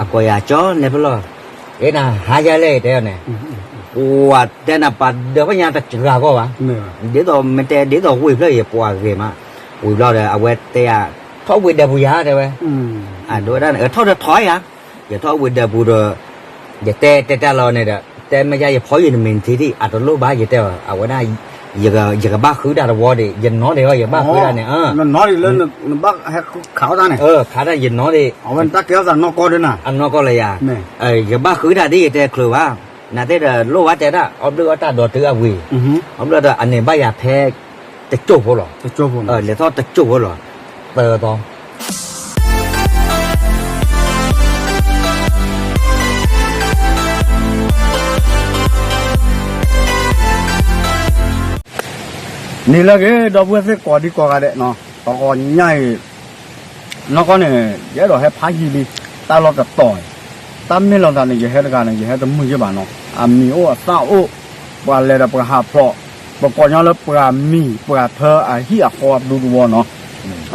အကိးယၤကၠီလဲၤဖဲလဲၣ်, အဲနဟါယါလဲၣ်တဲန့ၣ်, ပှၤတဲနၤပာ်ဒၢးဖဲညါတစှၤကီၢ်ဘၣ်, ဒ်သိးမ့ၢ်တဲဒ်သိးဝ့ၢ်ဖျၢၣ်ယပှၤဂ့ၤမး, ဝံၤဘျီဒီး အဝဲတဲယၤ, ထီၣ်ဝ့ၢ်ဒၢးပူၤယၤတဲဝဲ, အဒိဝဲဒၣ်န့ၣ် ထီၣ်ဒီးထီၣ်ယၤ, ယထီၣ်ဝ့ၢ်ဒၢးပူၤဒီး ယတဲတဲတၢ်လီၤန့ၣ်ဒီး တဲမ့ၢ်ယါယဖီယံၤနမ့ၢ်ထံထံၣ် အတလိၣ်ဘၣ် ယတဲအီၤ အဝဲဒၣ် ယကဘၣ်ဃုတၢ်တဝီဒံး ယနီၣ်ဒံးအီၤ ယဘၣ်ဃုတၢ်န့ၣ်, ခးတၢ်ယနီၣ်ဒံး, အဝဲန့ၣ်တၢ်ကဲထီၣ်သးနီၢ်ကီၢ်ဒၣ်နၤ, အနီၢ်ကီၢ်လၢယၤ, ယဘၣ်ဃုတၢ်ဒ်ယတဲချုးဘၣ်, နသ့ၣ်ဒီးလိၣ်ဘၣ်တဲဒၣ် အီၣ်ဘျုးအီၣ်တၢ်ဒီးတုၤအဝံၤ, အီၣ်ဘျုးဒီးအန့ၢ်ဘၣ်ယၤဖဲ တစိၢ်ဖိလီၤ, လဲၤထီၣ်တစိၢ်ဖိလီၤ, သၢသီ န့ၣ်လၢက့ၤ ဒီပုၢ်ဝဲၢ်သ့ၣ်ကိးဒံကိးဂၤဒဲးနီၤ, တဂီၤညါအံၤ နီၢ်ကီၢ်န့ၣ် ယအဲၣ်ဒိးဟဲဖးယံာ်လံ, တၢ်လီၢ်တတီၤအံၤ, တၢ်မ့ၢ်လီၤသးန့ၣ် ယဟဲတဂၤန့ၣ် ယဟဲတမုာ်ယ့ၢ်ဘၣ်နီၤ, အမံၤအိၣ်အသၣ်အိၣ်, ပှၤလဲၤဒီးပှၤဟးဖျိး, ပကိးညီလၢပှၤမံၤပှၤထၢအဟံၣ်အဃီအဒူသဝီနီၤ,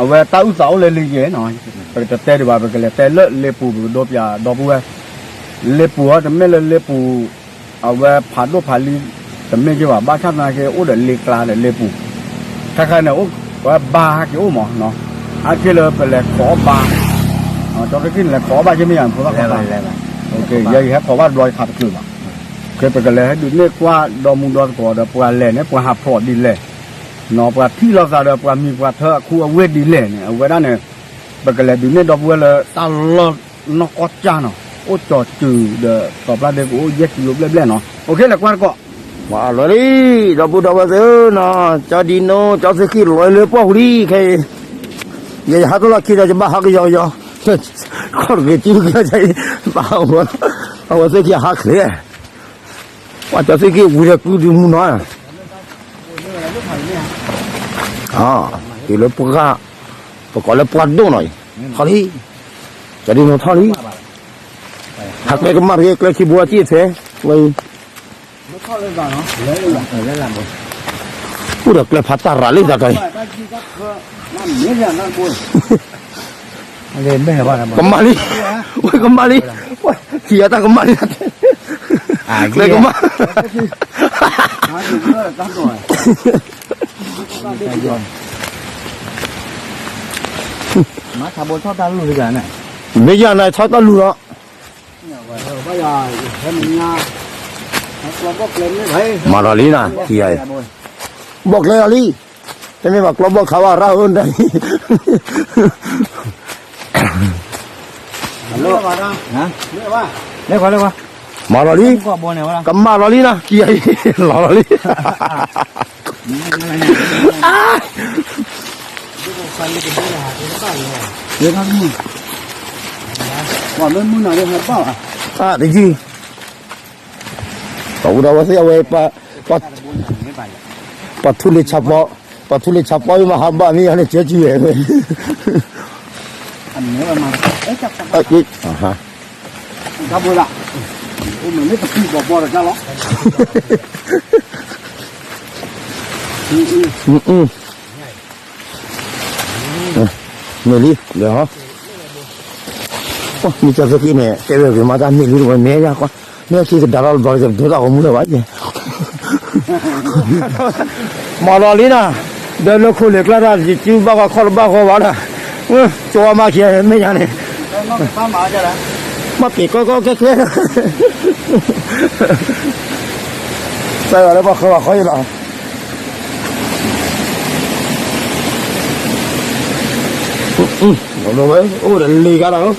အဝဲတၢ်အုၣ်သးအိၣ်လၢလံယဲၢ်နီၤ, ပကတတဲဒံးဘၣ် ပကလဲၤတဲလၢလ့ပူၤ ပကဒိပၠးဒီပုၢ်ဝဲၢ်, လ့ပူၤဟီ တမ့ၢ်လၢလ့ပူၤ အဝဲဖးဒိၣ်ဖးလံၤ တမ့ၢ်က့ဘၣ်, ဘၣ်ဆၣ်သနာ်က့ အိၣ်ဒီးလ့ကျါဒီးလ့ပူၤ, ခဲခါန့ၣ် အိၣ်ဝဲဘါဟဲက့ၤအိၣ်မးနီၤ, အါခ့လၢပလဲၤခိးအီၣ်ဘါ, ကၠီသ့ၣ်ခံန့ၣ်လဲၤခိးအီၣ်ဘါက့မ့ၢ်ယၤ ဖိသၣ်ခွါသး, ယဲယဟဲခိးဘၣ်တဘျီယခးတချုးဘၣ်, ခဲပကလဲၤဟဲဒုးနဲၣ်ကွၢ်ဒီမူဒီသကိးဒီးပှၤလဲၤန့ၣ် ပှၤဟးဖျိးဒ်လဲၣ်, ပှၤထံၣ်လိာ်သးဒီးပှၤမံၤပှၤထၢအခူအဝ့ၢ်ဒ်လဲၣ်န့ၣ် အဝဲဒၣ်န့ၣ် ပကလဲၤဒုးနဲၣ်ဒီပုၢ်ဝဲၢ်လၢတၢ်လီၢ်နီၢ်ကီၢ်ကၢ်နီၤ, အိၣ်ကၠီၤစၢၤဒီး စီၤပျၢ်ဒ့ကအိၣ်ယဲၢ်ကံလိဘျဲၣ်ဘျဲၣ်နီၤ, အိၣ်ခ့လဲၤကွၢ်တကိး, ပှၤလီၤလံ, ဒီပုၢ်ဒီဝဲၢ်သ့ၣ်ဧၢနီၤ, ကၠီဒံနိ ကၠီသ့ၣ်ခံလီၤလၢပှၢ်ပူၤလံခဲအံၤ, ယဟးတလီၢ်ခံဒီးယဘၣ်ဟးကယီကယီ, ခီၣ်တဂ့ၤစုကယီအံၤ, ဘၣ်, အဝဲသ့ၣ်ခံဟးချ့, ပှၤကၠီသ့ၣ်ခံဝံၤဒီးကုဒုမူနီၤ တုၤလၢပှၢ်, ပကိးလၢပှၢ်ဒိၣ်နီၤအံၤ, ထီၣ်လံ, ကၠီဒံနိထီၣ်လံ, ဟးကျဲကမၣ်တဂ့ၤ ကျဲခံဘိအစံၣ်အထဲ, ဝဲအံၤ, အိၣ်ဒီးကျဲဖးတၢ်ရၤလံတၢ်တၢ်အံၤ, ကမၣ်လံ, ဝဲကမၣ်လံ, ထံၣ်အတၢ်ကမၣ်လံ, ကျဲကမၣ် မ့ၢ်ယၤန့ၣ် ဆီတၢ်လူၤလီၤ, မၤလီၤလံနၤ, ဘီၣ်ကျဲလီၤလံ, တမ့ၢ်ဘၣ်ကျီဘီၣ်ခးဝဲရၣ်ဧၢ, မၤလီၤလံ, ကမၣ်လီၤလံနၤ, လီၤလီၤလံ, တယုၢ်, ပှၤမ့ၢ်မုၢ်နၤဒ်ဟဲဘၣ်ဘၣ်, ပှၤအူဒီးဝဲသ့ၣ်အဝဲ, ပှၤထူလံၤဆးပီ, ပှၤထူလံၤဆးပီမ့ၢ်ဟးဘၣ်မ့ၢ်ယၤန့ၣ် ကၢကံဝဲ, မ့ၢ်လံ, မ့ၢ်ကၢသ့ၣ်က့ၤန့ၣ် တဲဝဲဂ့ၤမးတၢ်မ့ၢ်လံတဝဲမ့ၢ်ယါကွၢ်, မ့ၢ်ခံကဒါလီၤဘျီ ယဒိတၢ်ဂီၤမူလၢၤဘၣ်ယဲ, မၤလီၤလံနၤ, ဒီးလၢခိၣ်လ့ၤကျါတၢ် ယစုဘၣ်ဂီၤခီၣ်တဘၣ်ဂီၤဘၣ်ဒီး, ကၠီမၤခံမ့ၢ်ယါန့ၣ်, မၤပ့ၤကီကီခဲခဲဒီး, စၢ်ယွၤလၢပှၤဃၢပှၤဃီအံၤလီၤ. အိၣ်ဒီးလ့ကါဒီး,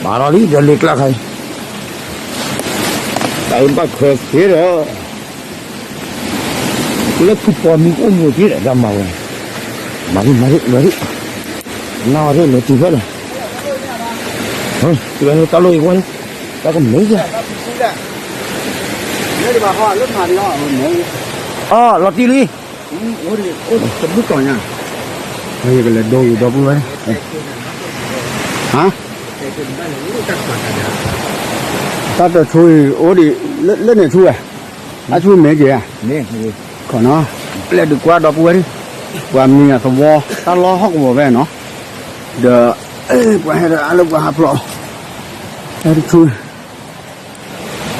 မၤလီၤလံဒီးလ့ကျါခါအံၤ, တၢ်အံၤဘၣ်ခွဲးသ့ဒီး, လၢဖုပီမံၤကအိၣ်မူက့ဒီး တၢ်မၤဝဲ, မၤဒံး မၤဒံး မၤဒံး, နၢ်ဝဲဒၣ်လဲၤတုၤဖဲလဲၣ်, တုၤဖဲန့ၣ်တၢ်လိၣ်အံၤကွၢ်န့ၣ်, တၢ်ကမဲာ်ယါ, အီၣ်လီၤတံၢ်လံ, တဘျုးတီၤညါ, ယကလဲၤဒိဂ့ၤဒီပုၢ်ဝဲၢ်, ဟါ, တၢ်တဆူအံၤအိၣ်ဒံး, လၢန့ၣ်ဆူဝဲ, အဆူမဲာ်က့ၤဧါ, ခီနီၤ, ပျဲဒုးကွၢ်ဒီပုၢ်ဝဲၢ်ဒံး, ပှၤမံၤအသဝီ တၢ်လီၢ်ဟီၣ်ကဝီၤဖဲနီၤ, ဒီး ပှၤဟဲဒီးအါလၢပှၤဟးဖျိး, တဆူ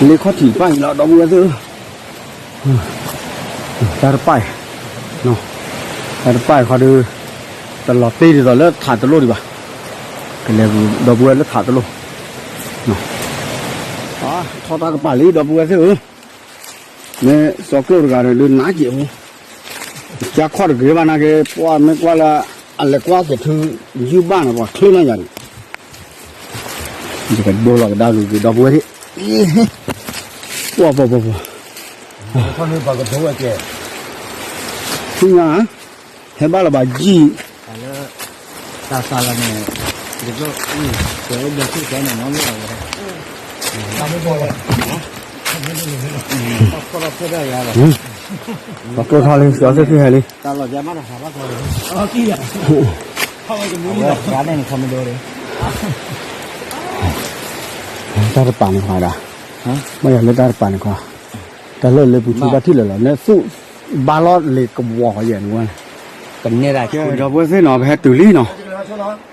လ့ခီၣ်ထံးတဖၣ်အံၤလီၤ ဒီပုၢ်ဝဲၢ်သ့ၣ်ဧၢ, တၢ်တပၢ်အံၤ, တၢ်တပၢ်အံၤခီဒီး တလီၤတ့ၢ်ဒ်သိးလၢထးတလိၣ်ဒံးဘၣ်, ကလဲၤဒီပုၢ်ဝဲၢ်လၢထးတလိၣ်, ထီၣ်တၢ်ကပၤလံ ဒီပုၢ်ဝဲၢ်သ့ၣ်ဧၢ, မ့ၢ်စီၤကျိၣ်တဂၤဒီးနးက့ၤဖိ, ကၢ်ခီၣ်တဂ့ၤဘၣ်နာ်က့ ပှၢ်မ့ၢ်ကွၢ်လၢ အလဲၤကွၢ်က့ၤထု ယုၢ်ဘၣ်န့ၣ် ပှၤချ့နီၢ်ယၤဒံး ယကဒိလီၤကဒါက့ၤ ဒီပုၢ်ဝဲၢ်သ့ၣ်, ပှၤပှၤပှၤပှၤ, ဆူညါ, ဟဲဘၣ်လၢၤဘၣ်ယံာ်, ပှၤကျိၣ်ထီၣ်လံ ကၠီသ့ၣ်ခံဟဲလံ တၢ်တပာ်န့ၣ်ခွါဒၣ်, မ့ၢ်ယၤလၢတၢ်တပာ်န့ၣ်ခွါ, တၢ်လၢလ့ပူၤဆူဘၣ်ထံၣ်လၢာ်လီၤ နသူၣ်ဘါလီၤလ့ကဝီၤယဲၢ်န့ၣ်ဝဲန့ၣ်, ဒီပုၢ်ဝဲၢ်သ့ၣ်နီၤ ပဟဲတုၤလံနီၤ,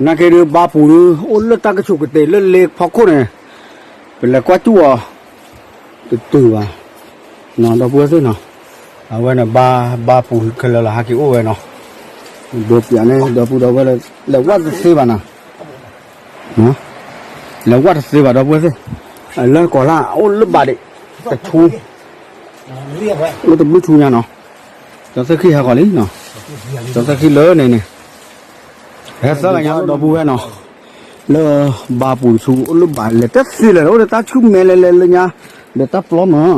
နာ်က့ဒုးဘါပူၤဒုး အိၣ်လၢတၢ်ကဆူးကတ့ၤလၢလ့ဖီခိၣ်န့ၣ်, ပလဲၤကွၢ်စူၣ်အီၤ, တတုၤဘၣ်, ဒီပုၢ်ဝဲၢ်သ့ၣ်နီၤ, အဝဲန့ၣ်ဘါ, ဘါပူၤခဲလၢာ်လီၤ ဟဲက့ၤအိၣ်ဝဲနီၤ, ဒိးပျးန့ၣ် ဒီပုၢ်ဒီဝဲၢ်လၢ လဲၤဝဲတသ့ဘၣ်နီၤ လဲၤဝဲတသ့ဘၣ် ဒီပုၢ်ဝဲၢ်သ့ၣ်, လၢကီၢ်လၢ် အိၣ်လၢဘၣ်ဒံး, တဆူ, အိၣ်တဘျုးဆူညါနီၤ, ကၠီသ့ၣ်ခံဟဲဃီၤလံနီၤ, ကၠီသ့ၣ်ခံလၢန့ၣ်န့ၣ်, ဟဲသၢဂၤညါဒီပုၢ်ဝဲၢ်နီၤ, လၢဘါပူၤတဆူ အိၣ်လၢဘၣ်လဲၤတသ့လၢာ် အိၣ်ဒီးတၢ်ဆူၣ်မဲလဲၤလဲၤလၢညါ, ဒီးတၢ်ပျီမး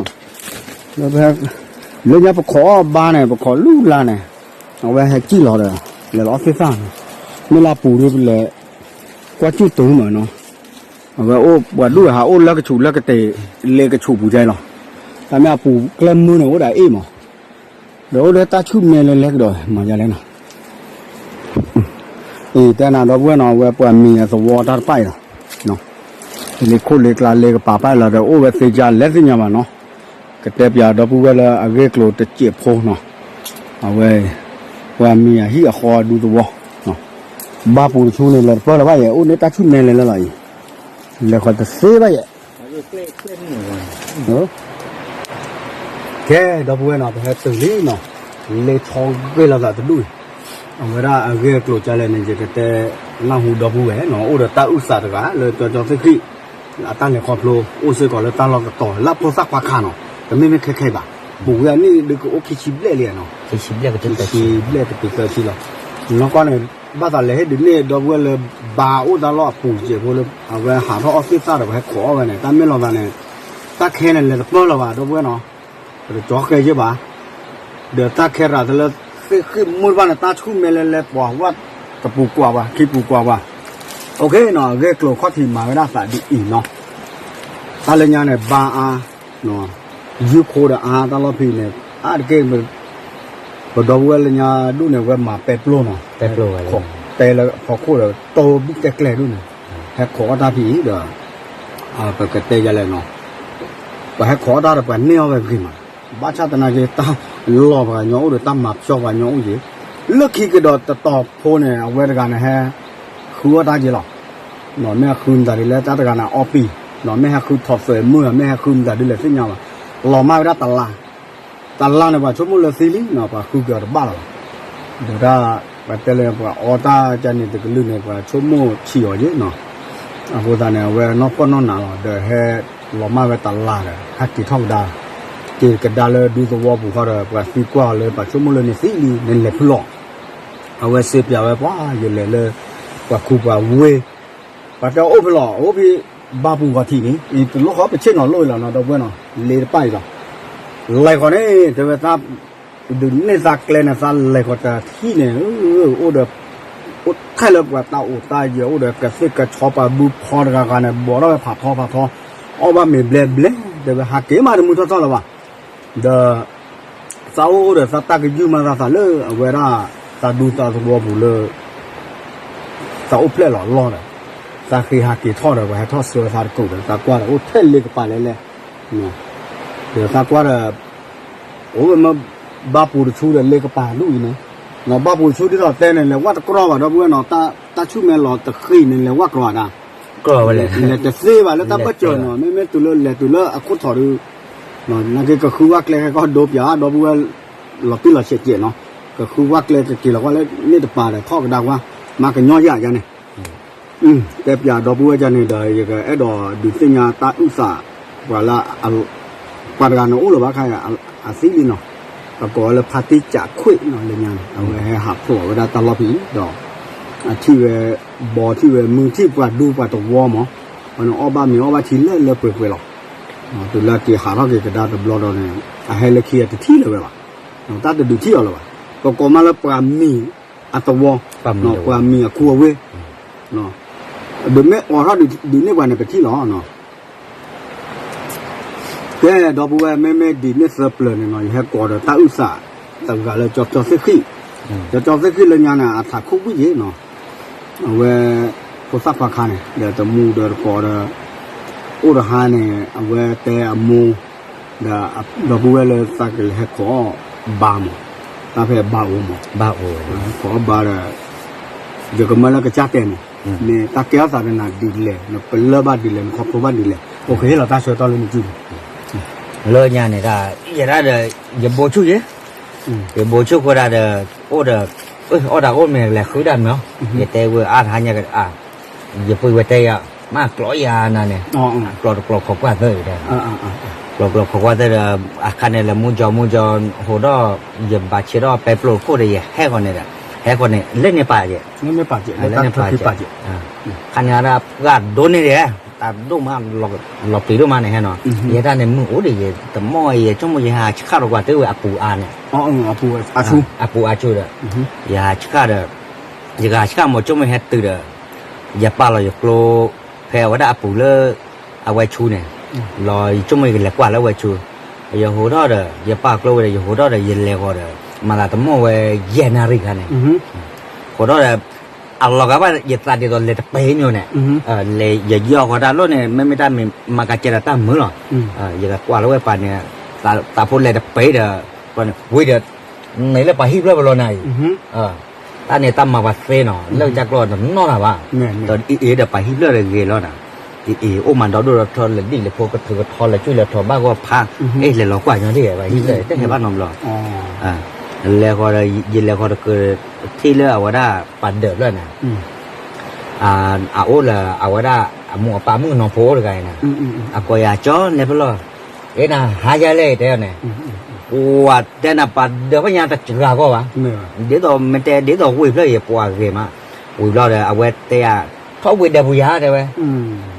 လၢညါပခိးအီၣ်ဘါန့ၣ် ပခိးလူလါန့ၣ်, အဝဲဟဲစံၣ်လီၤဒီး လဲၤလီၤအီၣ်သ့ၣ်သၣ်န့ၣ်, မ့ၢ်လၢပူၤဒုးပလဲၤ, ကွၢ်စူၣ်တုၤမးနီၤ, အဝဲအိၣ်ပှၤဒူၣ်ဟးအိၣ်လၢကဆူးလၢကတ့ၤ, လ့ကဆူးပူၤကဲလီၤ, တၢ်မ့ၢ်အပူၤကျဲမုၢ်န့ၣ် အိၣ်ဒၣ်အ့ၣ်မး, ဒီးအိၣ်ဒီးတၢ်ဆူၣ်မဲလဲၤလဲၤကဒီးမးယါလဲၣ်နီၤ အံၤတဲနၤဒီပုၢ်ဝဲၢ်နီၤ အဝဲပှၤမံၤအသဝီတၢ်တဖၣ်အံၤလီၤ, လ့ခိၣ်လ့ကျါလ့ကပၤဖၣ်အံၤလီၤဒီး အိၣ်ဝဲသ့ကါလဲၤသ့ၣ်ညါဘၣ်နီၤ, ကတဲပၠးဒီပုၢ်ဝဲၢ်လၢအဂ့ၢ်ကျိၤတစဲးဖိနီၤ, အဝဲ, ပှၤမံၤအဟံၣ်အဃီအဒူသဝီ, ဘါပူၤတဆူန့ၣ် လဲၤတပၢၢ်လၢၤဘၣ်ယဲၢ် အိၣ်န့ၢ်တၢ်ဆူၣ်မဲလဲၤလဲၤလီၤအံၤ, လဲၤဃီၤတသ့ဘၣ်ယဲၢ် ကဲ ဒီပုၢ်ဝဲၢ်နီၤ ပဟဲတုၤလံနီၤ, လ့ဆီဂ့ၢ်လိာ်သးတဒူၣ်အံၤ, အဝဲဒၣ်အဂ့ၢ်အကျိၤကလဲၣ်န့ၣ် ယကတဲနၢ်ဟူဒီပုၢ်ဝဲၢ်နီၤ, အိၣ်ဒီးတၢ်အုၣ်သးတဂၤ လၢကၠီကၠီသ့ၣ်ဃံၣ်, အတၢ်လဲၤခီဖျိ အိၣ်စ့ၢ်ကီးလၢတၢ်လီၢ်တတီၤ လၢဖိသၣ်ခွါခါနီၤ, တမ့ၢ်မ့ၢ်ခဲခဲအံၤဘၣ်, ပူၤဝဲအနံၣ်ဒုးကအိၣ်ခံဆံဘျဲၣ်လံနီၤ, ခံဆံဘျဲၣ်ကတုၤသၢဆံလီၤ, နီၢ်ကီၢ်န့ၣ် ဘၣ်သးလဲၤဟ့ၣ်ဒုးန့ၢ်ဒီပုၢ်ဝဲၢ်လၢ ဘါအိၣ်တၢ်လီၢ်အပူၤစဲးဖိလၢ အဝဲဟးထီၣ်အီၣ်သ့ၣ်သၣ်ဒီးပဟဲခိးအီၣ်ဝဲန့ၣ် တၢ်မ့ၢ်လီၤသးန့ၣ်, တၢ်ခဲန့ၣ်လဲၤတပၢၢ်လၢၤဘၣ် ဒီပုၢ်ဝဲၢ်နီၤ, ပတကၠီဃဲယ့ၢ်ဘၣ်, ဒီးတၢ်ခဲရၤသးလၢ သ့ၣ်ဃံၣ်မုၢ်တဖၣ်န့ၣ် တၢ်ဆူၣ်မဲလဲၤလဲၤပှၤဝဲတပူၤကွၢ်ပှၤ ခံပူၤကွၢ်ပှၤ, အဂ့ၢ်ကျိၤခီၣ်ထံးမၤဝဲဒၣ်သးဒ်အံၤနီၤ, တၢ်လၢညါန့ၣ် ဘါအါ ယုၢ်ခိဒီးအါတၢ်လီၢ်ဖံန့ၣ်, အါတက့ၢ်, ပဒီပုၢ်ဝဲၢ်လၢညါဒူၣ်န့ၣ် ဝဲမၤပဲပျိနီၤ, ပဲလၢဖီခိၣ်ဒီး တိၢ်ဘံၣ်တဲကျဲဒူၣ်န့ၣ်, ဟဲခိးအီၣ်တၢ်ဖံအံၤဒီး, ပကတဲယလဲၣ်နီၤ, ပှၤဟဲခိးအီၣ်တၢ်ဒီးပှၤန့ၢ်အီၣ်ဝဲဂ့ၤမး, ဘၣ်ဆၣ်သနာ်က့ တၢ်လီၢ်ပှၤကညီအိၣ်ဒီးတၢ်မၤဖျီပှၤကညီအိၣ်က့ၤ, လၢခံကဒီးတတီၤဖိန့ၣ် အဝဲတဂၤန့ၣ်ဟဲ ဃုအီၣ်တၢ်က့ၤလီၤ မ့ၢ်ဟဲဃုမတၤဒ်လဲၣ် တၢ်တဂၤန့ၣ်အီၣ်ပံၤ, မ့ၢ်ဟဲဃုထီၣ်သွဲးမုၢ် မ့ၢ်ဟဲဃုမတၤဒ်လဲၣ်သ့ၣ်ညါဘၣ်, လီၤမၢ်ဝဲဒၣ်တလါ, တလါန့ၣ် ပှၤဆိကမိၣ်လၢသံလံနီၤ ပှၤဃုက့ၤအီၤတဘၣ်လီၤဘၣ်, ဒီးတၢ် ပတဲလၢပှၤအီၣ်တၢ်ကန့ၣ်တကလုာ်န့ၣ် ပှၤဆိကမိၣ်ဆံးအီၤယ့ၢ်နီၤ, အဃိသတးန့ၣ် အဝဲနီၢ်ဖှီၣ်နီၢ်နးလီၤ ဒီးဟဲလီၤမၢ်ဝဲတလါဒီး ဟဲက့ၤထီၣ်ကဒါ, က့ၤကဒါလၢဒူသဝီပူၤဃီဒီး ပှၤသံကွၢ်အီၤလၢ ပှၤဆိကမိၣ်လၢနသံလံ နလဲၤဖုလီၤ အဝဲစံးပၠးဝဲပှၤ ယလဲၤလၢ ပှၤခူပှၤဝ့ၢ်, ပှၤတဲအိၣ်ဖဲလီၤ အိၣ်ဖဲ ဘါပူၤဂီၤထံးန့ၣ် အံၤတလိၣ်ဃီပဆ့ၣ်နီၤလိၣ်အံၤလီၤနီၤ ဒီပုၢ်ဝဲၢ်နီၤ လ့တပၣ်အံၤလီၤ, လဲၤဃီၤန့ၣ် တဲဝဲသး ဒုးန့ၢ်သးကျဲန့ၣ် သးလဲၤဃီၤတထံၣ်န့ၣ် အိၣ်ဒီး အိၣ်ထဲလၢပှၤတၢ်အိၣ်တၢ်ယၢၤ အိၣ်ဒီးကသ့ၣ်ကဆီပှၤဘုဖီတဂၤဂၤန့ၣ် ဘိးထီၣ်ဝဲဖးထီဖးထီ, အီၣ်ဘၣ်မ့ၤဘျဲဘျဲ, တဲဝဲဟးက့ၤမးတမုၢ်ထီၣ်ထီၣ်လၢၤဘၣ်, ဒီး သးအိၣ်ဒီးသးတၢ်ကယုၢ်မးသးသးလၢအဝဲဒၣ် သးဒူသးသဝီပူၤလၢ သးအိၣ်ဖျဲၣ်လီၤလီၢ်ဒီး သးဃ့ဟးက့ၤထီၣ်ဒီး ပှၤဟဲထီၣ်ဆှၢသးတကိးဒီး သးကွၢ်ဒီးအိၣ်ထဲလ့ကပၤလဲၣ်လဲၣ်, ဒီးသးကွၢ်ဒီး အိၣ်ဝဲမ့ၢ် ဘါပူၤတဆူဒီးလ့ကပၤဒူၣ်အံၤန့ၣ်, ဘါပူၤတဆူဒ်သိးတဲန့ၣ် လဲၤဝဲတကြီဘၣ် ဒီပုၢ်ဝဲၢ်နီၤ, တၢ်ဆူၣ်မဲလီၤတဃံးန့ၣ် လဲၤဝဲကြီဘၣ်ဒၣ်, လဲၤတသ့ဘၣ်လၢတၢ်ဘၢၣ်စၢၤနီၤ, မ့မ့ၢ်တုၤလၢလဲၤတုၤလၢအခိၣ်ထီၣ်ဒီး နာ်က့ကဃုဝဲကျဲဟဲကီၢ်ဒိပၠးဒီပုၢ်ဝဲၢ် လီၤတံၢ်လီၤဆဲးကဲးနီၤ, ကဃုဝဲကျဲကက့ၤလီၤကွၢ်လၢန့ၣ်တပၤဒီးထီၣ်ကဒါကွၢ်, မၤကညီယၤယါန့ၣ် တဲပၠးဒီပုၢ်ဝဲၢ်ယါန့ၣ်ဒီး ယကအဲၣ်ဒိးဒုးသ့ၣ်ညါတၢ်အုၣ်သး ပှၤလၢ ပှၤတဂၤန့ၣ်အိၣ်လၢၤဘၣ်ခါ အသံလံနီၤ, အကိးဝဲလၢဖါတံၢ်ကးခွ့ၣ်နီၤလၢညါန့ၣ် အဝဲဟဲဟးဖျိးဝဲဒၣ်တၢ်လီၢ်ဖဲအံၤဒီး အထံၣ်ဝဲ ဘီထံၣ်ဝဲမုၢ်ထံၣ်ပှၤဒူပှၤတဝီမး, အန့ၣ်အီၣ်ဘၣ်မ့ၤအီၣ်ဘၣ်ထံလၢလၢပှဲၤပှဲၤလီၤ. တုၤလၢက့ၤဟးထီၣ်က့ၤကဒါတဘျီဒီးန့ၣ် အဟဲလၢခံအတထံၣ်လၢၤဝဲဘၣ်, တၢ်တဒုးထံၣ်အီၤလၢၤဘၣ်, ကကိးမးလၢပှၤမံၤအတဝီ, ပှၤမံၤအခူအဝ့ၢ်, ဒုးမ့ၢ်အိးထီၣ်ဒုးန့ၢ်ပှၤန့ၣ်ပထံၣ်လီၤ. ကဲဒီပုၢ်ဝဲၢ် မ့မ့ၢ်ဒ်န့ၣ်သၢပျၢၤန့ၣ်နီၤ ယဟဲကိးဒီးတၢ်အုၣ်သး တဂၤလၢကၠီကၠီသ့ၣ်ဃံၣ်, ကၠီကၠီသ့ၣ်ဃံၣ်လၢညါန့ၣ် အထးခိၣ်ဝံၣ်က့ၤနီၤ, အဝဲ ဖိသၣ်ခွါခါန့ၣ် ဒီးတမူဒီးတကိးဒီး အိၣ်တဟါန့ၣ် အဝဲတဲအမိၢ် ဒီး ဒီပုၢ်ဝဲၢ်လၢသးကလဲၤဟဲခိးအီၣ်ဘါမး, တၢ်ဖဲဘါအိၣ်မး, ဘါအိၣ် ခိးအီၣ်ဘါဒီး ယကမၢလၢကစၢ်တဲန့ၣ်, မ့ၢ်တၢ်ကဲထီၣ်သးဒီးနၤဒ်လဲၣ်, နပလၢၢ်ဘၣ်ဒ်လဲၣ်, နခီဖျိဘၣ်ဒ်လဲၣ်, အိၣ်ကဟ့ၣ်လီၤတၢ်ဆၢကတီၢ်လၢနစုပူၤ လၢညါန့ၣ်ဒၣ် ယဲဒၣ်ဒီး ယဘိဆူၣ်ယဲ, ယဘိဆူၣ်ဃိဒၣ်ဒီး အိၣ်ဒီး အီၣ်တၢ်အိၣ်မ့ၢ်လဲၤဃုတၢ်မ့ၢ်, ယတဲဝဲအါတဟါညါက ယပှ့ၤဝဲတဲယၤ မ့ၢ်ကျီယၤနၤန့ၣ်, ကျီတကျီခိးကွၢ်သၢဒီး, ကျီကျီခိးကွၢ်သၢဒီး အခါန့ၣ်လၢမူကၠီမူကၠီ ဟိးဒီး ယဘၣ်ဆ့ဒီးပဲပျိခိၣ်ဒီး ယဟဲဃီၤန့ၣ်ဒီး ဟဲဃီၤန့ၣ် လၢန့ၣ်ပာ်ယဲ, လၢန့ၣ်ပာ်ယဲ, ခါန့ၣ်ဒၣ်ပှၤဒိၣ်န့ၢ်ဒဲး, တၢ်ဒိၣ်မး လီၤပျံၤဒိၣ်မးန့ၣ်ဟဲနီၤ, ယဲဒၣ်န့ၣ်မုၢ်အိၣ်ဒီးယဲ, တမီၢ်ယဲ ဆိကမိၣ်ယဟးဆှၣ်ဒီးကွၢ်တ့ၢ်ဝဲအပူၤအါန့ၣ်, အပူၤအါဆူၣ်ဒီး, ယဟးဆှၣ်ဒီး, ယကဟးဆှၣ်မ့ၢ်ဆိကမိၣ်ယဟဲတုၤဒီး, ယပာ်လီၤယကျိ ဖဲအဝဲဒၣ်အပူၤလၢ အဝဲဆူန့ၣ်, လီၤယဆိကမိၣ်ယကလဲၤကွၢ်လၢအဝဲဆူ, ယဟိးထီၣ်ဒီး ယပာ်ကျိဝဲဒီး ယဟိးထီၣ်ဒီး ယလဲၤဃီၤဒီး မၤသးတမီၢ်ဝဲယဲၢ်နၣ်ရံၣ်ခါန့ၣ်, ဟိးထီၣ်ဒီး အလီၤဂာ်ဘၣ်ယသးဒ်သိးလဲၤတပဲမ့ၢ်န့ၣ်, လဲၤယယီၢ်ဃီၤတၢ်လီၢ်န့ၣ် မ့မ့ၢ်တၢ်မ့ၢ်မၤကကဲဒီးတၢ်မုာ်လီၤ, ယကကွၢ်လၢဝဲပှၤန့ၣ်, သးဖိလဲၤတပဲဒီး, ဝံၤဒီး, န့ၣ်လၢပှၤဟံၣ်ဖျၢၣ်ပလီၢ်နၤအံၤ တၢ်န့ၣ်တၢ်မၤပှၤသ့နီၤ လၢကစၢ်ကျိာ်တနီၣ်တၢ်ဘၣ်, ဒီးအ့ၣ်ဒီးပှၤဟံၣ်ဖျၢၣ်တဂ့ၤလီၤနၤ, အ့ၣ်အိၣ်မးဒီဒိၣ်ဒီထီလၢဒ်လဲၣ်ဖိကထုးကထီလၢကၠူၣ်လဲၤထီၣ်ဘၣ်ဂီၢ်ဖး, အ့ၣ်လဲၤလီၤကွၢ်ညီဒ်ပှၤဟံၣ်ဖျၢၣ်တဟဲဘၣ်နီတဘျီ, လဲၤဃီၤဒီး ယလဲၤဃီၤတကၢၢ် ထံၣ်လၢအဝဲဒၣ်ပှၤဒၢးဖျၢၣ်န့ၣ် အအိၣ်လၢအဝဲဒၣ် အမိၢ်အပၢ်မုၣ်ကနီၤဖိအိၣ်တဂၤအံၤန့ၣ်, အကိးယၤကၠီလဲၤဖဲလဲၣ်, အ့ၣ်နၤ ဟါယါလဲၣ် တဲန့ၣ်, ပှၤတဲနၤပှၤဒၢးဖဲညါတစှၤဂီၢ်ဘၣ်, ဒ်သိးမ့ၢ်တဲဒ်သိးဝ့ၢ်ဖျၢၣ်ယဲ ပှၤဂ့ၤမး, ဝံၤဘျီဒီး အဝဲတဲယၤ ထီၣ်ဝ့ၢ်ဒၢးပူၤယၤ တဲဝဲ,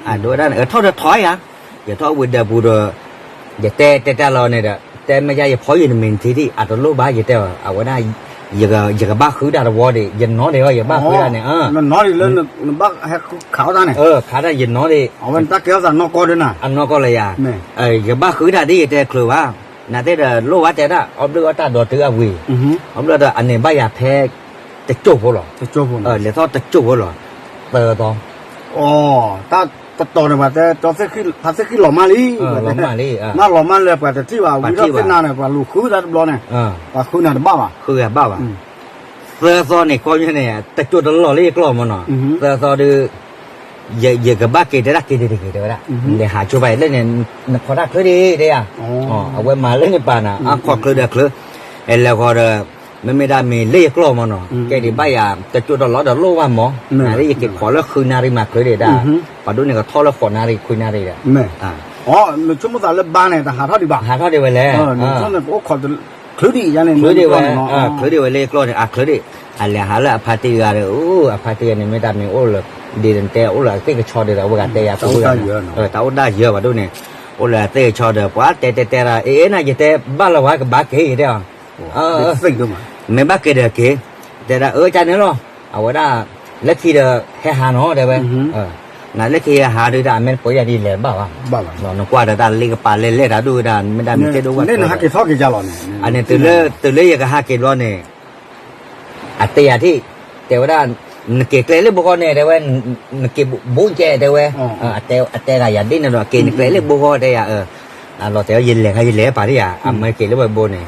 အဒိဝဲဒၣ်န့ၣ် ထီၣ်ဒီးထီၣ်ယၤ, ယထီၣ်ဝ့ၢ်ဒၢးပူၤဒီး ယတဲတဲတၢ်လီၤန့ၣ်ဒီး တဲမ့ၢ်ယါယဖီယံာ်နမ့ၢ်ထံထံၣ် အတလိၣ်ဘၣ် ယတဲအီၤ အဝဲဒၣ် ယကဘၣ်ဃုတၢ်တဝီဒံး ယနီၢ်ဒံးအီၤ ယဘၣ်ဃုတၢ်န့ၣ်, နနီၢ်ဒံးလၢနဘၣ်ဟဲခးအီၣ်တၢ်န့ၣ်, ခးတၢ်ယနီၢ်ဒံး, အဝဲတၢ်ကဲထီၣ်သးနီၢ်ကီၢ်ဒ်နၤ, အနီၢ်ကီၢ်လၢယၤ, ယဘၣ်ဃုတၢ်ဒ်ယတဲချုးဘၣ်, နသ့ၣ်ဒီးလိၣ်ဘၣ်တဲဒၣ် အီၣ်ဘျုးအီၣ်တၢ်ဒီးတုၤအဝံၤ, အီၣ်ဘျုးဒီးအန့ၢ်ဘၣ်ယၤဖဲ တစိၢ်ဖိလီၤ, လဲၤထီၣ်တစိၢ်ဖိလီၤ, သၢသီ တတီၤန့ၣ် ပှၤတဲ ဖါသ့ၣ်ဃံလီၤမၢ်လံ, မၢ်လီၤမၢ်လၢပှၤတထံၣ်ဘၣ် ဝံၤထီၣ်သ့ၣ်နၤန့ၣ် ပှၤလူၤဃုသးတဘျီန့ၣ်, ပှၤဃုနၤတဘၣ်ဘၣ်, သၢသီန့ၣ် ကီၢ်ညါန့ၣ် တစိၢ်တလီၢ်လၢယကျီၢ်မၢ်နီၤ, သၢသီဒီး ယကဘၣ်က့ၤတဲဒၣ်က့ၤတဂ့ၤတဲဝဲဒၣ်, လဲၤဟးဆိဘၣ်လၢန့ၣ် နခိးတၢ်ချၢဒံးတဲယၤ, အဝဲမၤလၢန့ၣ်ပာ်နၤ အခိးချၢဒီးချၢ, လဲၤဃီၤဒီး မ့မ့ၢ်ဒၣ်မ့ၢ်လၢယကျီၢ်မၢ်နီၤ ကဲဒံးဘၣ်ယၤ တစိၢ်တလီၢ်ဒီးလိၣ်ဘၣ်မၢ်, နၤလၢယက့ၤခိးလၢဃုနၣ်ရံၣ်မၤချၢဒံးဒၣ်, ပှၤဒိၣ်န့ၣ်ကထီၣ်လၢဃိးနၣ်ရံၣ်ခွံနၣ်ရံၣ်ဒီး, နဆိကမိၣ်သးလၢဘါန့ၣ် တဟးထီၣ်ဒံးဘၣ်, ဟးထီၣ်ဒံးဝဲလဲၣ်, ချၢဒံးယၤန့ၣ် ချၢဒံးဝဲ, ချၢဒံးဝဲလၢယကျီၢ်န့ၣ် အချၢဒံး, အလဲၤဟးလၢအဖါတံၢ်တဂၤဒီး အဖါတံၢ်တဂၤန့ၣ် မ့ၢ်တၢ်မ့ၢ်အိၣ်လၢ ဒ်နတဲအိၣ်လၢအသ့ၣ်ကဆီဒီး အဝဲဂၤတဲယၤ တၢ်အိၣ်ဒၣ်ယၢၤဘၣ်ဒိၣ်န့ၣ်, အိၣ်လၢအသ့ၣ်ကဆီဒီး ပှၤတဲတဲတဲဒၣ် အ့ၣ်နၤ ယတဲဘၣ်လၢၤဝဲကဘၣ်က့ၤတဲအီၤ, မ့ၢ်ဘၣ်က့ၤဒီးက့ၤ, တဲဒၣ်အၢကန့ၣ်လီၤ, အဝဲဒၣ် လၢခံဒီးဟဲဟးနီၤ တဲဝဲ, နလၢခံဟဲဟးဒုးတၢ် အမ့ၢ်တပှဲၤယၤဒ်လဲၣ်ဘၣ်ဘၣ်, နကွၢ်ဒီးတၢ်လ့ကပာ်လဲၣ်လဲၣ်တၢ်ဒိၣ်ဝဲဒၣ် မ့ၢ်ဒၣ်မ့ၢ်တဲဒိၣ်ဝဲ, အန့ၣ် တုၤလၢယကဟးက့ၤဘျီန့ၣ် အတဲယၤထံၣ်, တဲဝဲဒၣ် နက့ၤကျဲလၢဘိဃီန့ၣ် တဲဝဲ, နက့ၤဘိကဲတဲဝဲ, အတဲဂၤယၤဒ်န့ၣ်ဒီး က့ၤနကျဲလၢဘိဃီတဲယၤ, လီၤတဲာ် ယလဲၤခါယလဲၤပာ်ဒ်ယၤ အမ့ၢ်က့ၤလၢဝဲဘိန့ၣ်,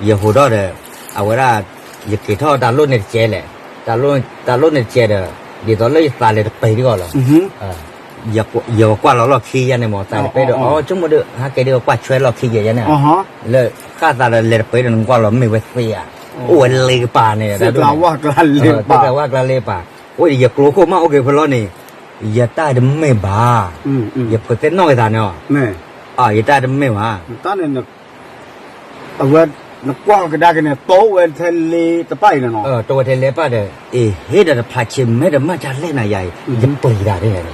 ယဟိးထီၣ်ဒီး အဝဲဒၣ် ယက့ၤထီၣ်တၢ်လိၣ်န့ၣ်တကဲလဲၣ်, တၢ်လိၣ်န့ၣ်တကဲဒီး ဒ်သိးလၢယသးလဲၤတပံၤဒ်အီၤလီၤ, ယကွၢ်လီၤလီၢ်ခံယါန့ၣ်မး သးတပ့ဒီး အဆိကမိၣ်ဒီး ဟဲက့ၤဒီးကွၢ်ဆွဲလီၢ်ခံယဲယါန့ၣ်, လၢဃၣ်သးဒီးလဲၤတပ့ဒီးနကွၢ်လီၤမ့ၢ်ဝဲသ့ဧါ, အိၣ်ဝဲလ့ကပၤန့ၣ်, သ့ၣ်ကျါဝၣ်ကျါလ့ကပၤ, အိၣ်ဒီးယကျိခိၣ်မးအိၣ်က့ၤဖဲလီၤန့ၣ်, ယတၢ်တမ့ၢ်ဘၣ်, ယဖုးသ့ၣ်နီၣ်က့ၤသးန့ၣ်, ယတၢ်တမ့ၢ်ဘၣ်, အဝဲ နကွၢ်ကဒါက့ၤန့ၣ် တိဝဲထဲလ့တပၣ်အံၤန့ၣ်နီၤ, တိဝဲထဲလ့ပၣ်ဒီး အ့ၣ် ဟ့ၣ်ဒီးတဖျးဆံးမ့ၢ်တမၣ်ကလဲၣ်နၤယၤအံၤ ယပျံၤတၢ်န့ၣ်,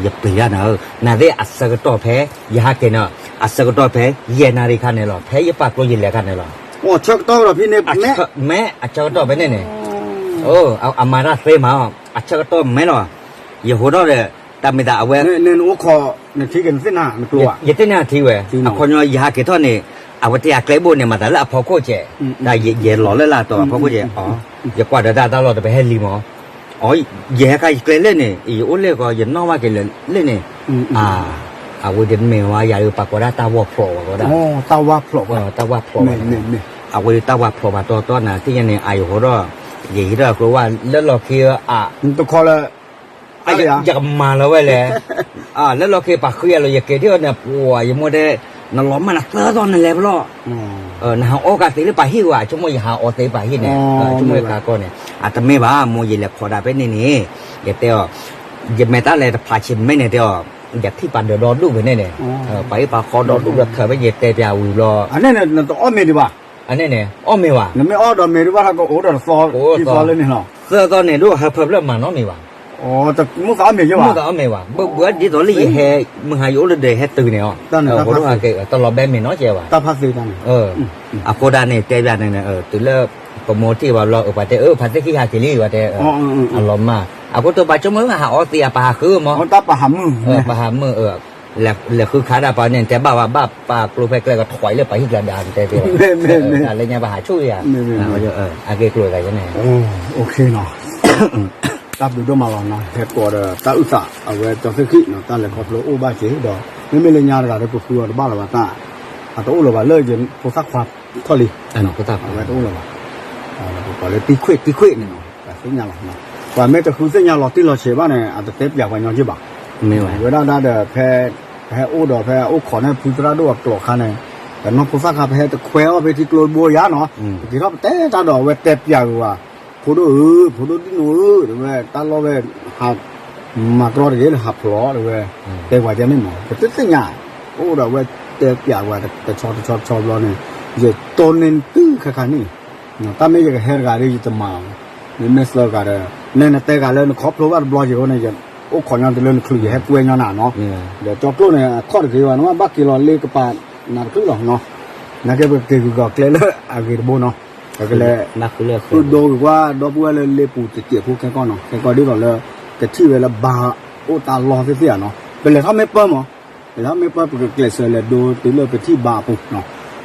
ယပျံၤတၢ်နၤဧၢ, နသ့ၣ်အဆၢကတီၢ်ဖဲ ယဟးက့ၤန့ၣ်, အဆၢကတီၢ်ဖဲ ယဲၢ်နၣ်ရံၣ်ခါန့ၣ်လီၤ, ဖဲယပာ်ကျိယလဲၤခါန့ၣ်လီၤ, ဆၢကတီၢ်ဒီးဖဲန့ၣ် မ့ၢ်အဆၢကတီၢ်ဖဲန့ၣ်န့ၣ်, အမၤတၢ်သ့မး, အဆၢကတီၢ်မ့ၢ်လီၤ, ယဟိထီၣ်ဒီး တၢ်မ့ၢ်သးအဝဲ နအိၣ်ခိး နထံၣ်က့ၤနသ့ၣ်နၤ နကျိဧါ, ယသ့ၣ်နၤထံၣ်ဝဲ, အခီညီယဟးက့ၤထီၣ်န့ၣ် အဝဲတဲယၤကျဲအိၣ်ဘိန့ၣ် မၤသးလၢအဖီခိၣ်ကဲ, တၢ်ယဲၢ်လီၤလၢလၢတီၤအဖီခိၣ်ကဲ, ယကွၢ်ဒီးတၢ်တၢ်လီၢ်တပဟဲလံမး, အ ယဟဲခါယကျဲလဲၣ်န့ၣ် ယအိၣ်လဲၣ်ကီး ယနီၣ်ဘၣ်က့ၤလၢလဲၣ်န့ၣ်, အဝဲဒၣ်မ့ၢ်ဝဲယၤဒီးပာ်ကီးဒၣ်တၢ်ဝၢ်ဖျိးဝဲကီးဒၣ်, တၢ်ဝၢ်ဖျိးဘၣ်, အဝဲဒၣ်တၢ်ဝၢ်ဖျိးဘၣ်တီတီနၤ သ့ၣ်ညါန့ၣ် အယဟိထီၣ်, ယဟံးထီၣ်ကျိဝၢ်လၢလီၢ်ခံအ တခီလၢ ယကမၤလီၤဝဲလဲၣ်, လၢလီၢ်ခံပာ်ဃုအလီၤ ယက့ၤထံၣ်အီၤန့ၣ် ပှၤယမိၢ်တဲ, နလီၤမၢ်နသၢသီနလဲၤဖဲလီၤ, နဟးအီကးသ့လၢပာ်ဟံၣ်ဝဲ ဆိကမိၣ်ယဟးအီသ့ပာ်ဟံၣ်န့ၣ်, ဆိကမိၣ်ယကၤကီန့ၣ်, အတမ့ၢ်ဘၣ် မိၢ်ယလဲၤခိးဒၣ်ဖဲန့ၣ်န့ၣ်, ယတဲအီၤ, ယမဲာ်တၢ်လဲၤတဖျးဆံးမဲာ်န့ၣ်တဲအီၤ, ယထံၣ်ပာ်ဒၢးဒီဒူၣ်ဖဲန့ၣ်န့ၣ်, ပာ်ဟံၣ်ပာ်ဃီဒီဒူၣ်ဒီးခၢးဖဲယတဲပၠးဝံၤဘျီ, အန့ၣ်န့ၣ် နတအီၣ်မ့ၤဒံးဘၣ် အန့ၣ်န့ၣ် အီၣ်မ့ၤဘၣ်, နမ့ၢ်အီၣ်ဒီးမ့ၤဒံးဘၣ် ကအိၣ်ဒီးသီသီလၢန့ၣ်လီၤ, သၢသီန့ၣ် ဒိၣ်ဟၢဖၢဖျၢၣ်မၤနီတမံၤဘၣ်, မုၢ်သးအီၣ်မ့ၤယဲဘၣ်, မုၢ်သးအီၣ်မ့ၤဘၣ်, ဘၣ်ဘၣ်ဒ်သိးလၢယဟဲ မုၢ်ဟါယအိၣ်လၢဒဲးဟဲတုၤန့ၣ်အီၤ, တၢ်လီၤဘဲမ့ၤနီတစဲးဘၣ်, တၢ်ဖးသ့တၢ်န့ၣ်, အဃိဒၣ်န့ၣ် တဲဘၣ်န့ၣ် တုၤလၢ ပမိၢ်ထံၣ်ဘၣ်ဘျီ အပှၤတဲအၢ ဖးသ့ၣ်ခံဟးက့ၤလံ ပှၤတဲ, အလီၤမၢ်, အဃိတဘၣ်ဆိကမိၣ် ဟးအီသ့အပာ်ဟးဃုမး, ပာ်ဟးမုာ်, လဲၤဃုခးဒၣ်ပှၤန့ၣ် တဲဘၣ်ဝဲဘၣ်ပာ်ကျိဖဲကျဲကထွဲလၢပှၤဟံၣ်ကျါဒါ တဲသ့, တၢ်လၢညါပှၤဟးဆူၣ်ယၤ, အက့ၤကျိၤသးန့ၣ်, တၢ်ဘျုးဒိၣ်မးလီၤနီၤ ဟဲကိးဒီးတၢ်အုၣ်သး အဝဲကၠီသ့ၣ်ခံနီၤ တၢ်လဲၤခီဖျိအိၣ်ဘၣ်က့ၤဒီး မ့မ့ၢ်လၢညါတဂၤဒီး ပဃုအီၤတဘၣ်လၢၤဘၣ်တၢ်, အတအိၣ်လၢၤဘၣ်လၢယဖိသၣ်ခွါထီၣ်လံ, အဝဲတအိၣ်လၢၤဘၣ်, ပကိးလၢတံခွ့ၣ်တံခွ့ၣ်န့ၣ်နီၤ ပသ့ၣ်ညါလီၤ, ပှၤမ့ၢ်တဃုသ့ၣ်ညါလီၤတံၢ်လီၤဆဲးဘၣ်န့ၣ် အတတဲပၠးပှၤညီက့ၤဘၣ်, ဝဲဒၣ်ဒၣ်ဒီး ဖဲ ပဟဲအိၣ်ဒီးဖဲအိၣ်ခိးန့ၢ်ဖုသရၣ်ဒိၣ်အကျိာ်အခါန့ၣ်, ပနီၢ်ဖိသၣ်ခါပဟဲတခွဲအီၣ်ဖဲထံကျိတဘိယါနီၤ, ပက့ၤထီၣ်ပတဲတၢ်ဒီးအဝဲတဲပၠးက့ၤဝဲ, ဖိဒိၣ်ဧၢ, ဖိဒိၣ်ဒ်နိဧၢ, တဝဲတၢ်လီၢ်ဝဲ ဟး မၤတြီတဂ့ၤလၢဟးဖျိးတဝဲ, တဲပှၤကဲန့ၣ်မး ပတသ့ၣ်ညါ, အိၣ်ဒီးအဝဲတဲပၠးဝဲတဆီတဆီတဆီဘျီန့ၣ်, ယတိၢ်န့ၢ်တုၤခဲခါန့ၣ်, တၢ်မ့ၢ်ယကဟဲတဂၤဒီးယတမၤ, မ့မ့ၢ်သၢဂၤဒီး နဲနတဲဂၤလၢနခီဖျိဘၣ်တဘျီက့ၤအဃိန့ၣ် ယအိၣ်ခိးညီတုၤလၢနချုး ယဟဲကွဲညီနၤနီၤ, ဒီးကၠီကျိၣ်န့ၣ် အခီၣ်တဂ့ၤဘၣ် နဘၣ်က့ၤလီၤလ့ကပၤ နၤတချုးလီၤနီၤ, နာ်က့ပက့ၤဂုၤကီၤကျဲလၢအဂ့ၤတဘိနီၤ, ပကလဲၤ ဃုဒိက့ၤကွၢ် ဒီပုၢ်ဝဲၢ်လၢလ့ပူၤတစဲးဖိခဲကီၢ်နီၤ, ခဲကီၢ်ဒ်သိးလၢ ကထံၣ်ဝဲလၢဘါအိၣ်တၢ်လီၢ်သ့ၣ်သ့ၣ်ဧါနီၤ, ပလဲၤထီၣ်မ့ၢ်ပၢၢ်မး, လဲၤထီၣ်မ့ၢ်ပၢၢ် ပကကျဲးစၢးလဲၤဒိတုၤလၢပထံၣ်ဘါအပူၤနီၤ,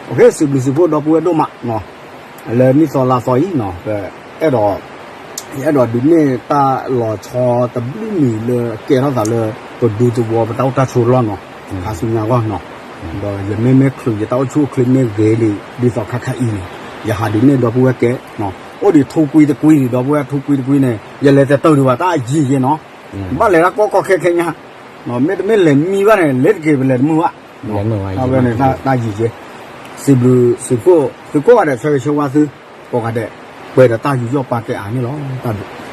အဃိစံးဘျုးစံးဖှိၣ်ဒီပုၢ်ဝဲၢ်ဒိၣ်မးနီၤ, လၢနံၣ်သီလါသီအံၤနီၤ, အဲၣ်ဒိး ယအဲၣ်ဒိးဒုးနဲၣ်တၢ်လီၤဆီတဘျုးမံၤလၢကဲထီၣ်သးလၢ ပဒူသဝီပတၢ်အိၣ်တၢ်ဆိးလီၢ်နီၤ, ခါဆူညါအဂီၢ်နီၤ, ဒီးယမ့မ့ၢ်ချုးယတၢ်အိၣ်ဆူၣ်အိၣ်ချ့မ့ၢ်ဂ့ၤလံ ဒ်သိးခါခါအံၤန့ၣ်, ယဟးဒုးနဲၣ်ဒီပုၢ်ဝဲၢ်ကဲ, အိၣ်ဒံးထူကွံတကွံဒံး ဒီပုၢ်ဝဲၢ်ထူကွံတကွံန့ၣ် ယလဲၤတတုၤဒံးဘၣ် တၢ်ယံာ်ယဲနီၤ, ဘၣ်လဲၤတၢ်ကီကီခဲခဲညါ, မ့တမ့ၢ်လဲၤမံဘၣ်န့ၣ် လဲၤတက့ၤပလဲၤတမုာ်ဘၣ်, အဝဲန့ၣ်တၢ်ယံာ်ယဲ, စံးဘျုးစံးဖှိၣ်သုကိးဂၤဒဲး ဆၢဂ့ၤဆၢဝါသုကိးဂၤဒဲး, ပှဲၤဒီးတၢ်ယူးယီၣ်ပာ်ကဲအါန့ၣ်လီၤ, တၢ်ဘျုး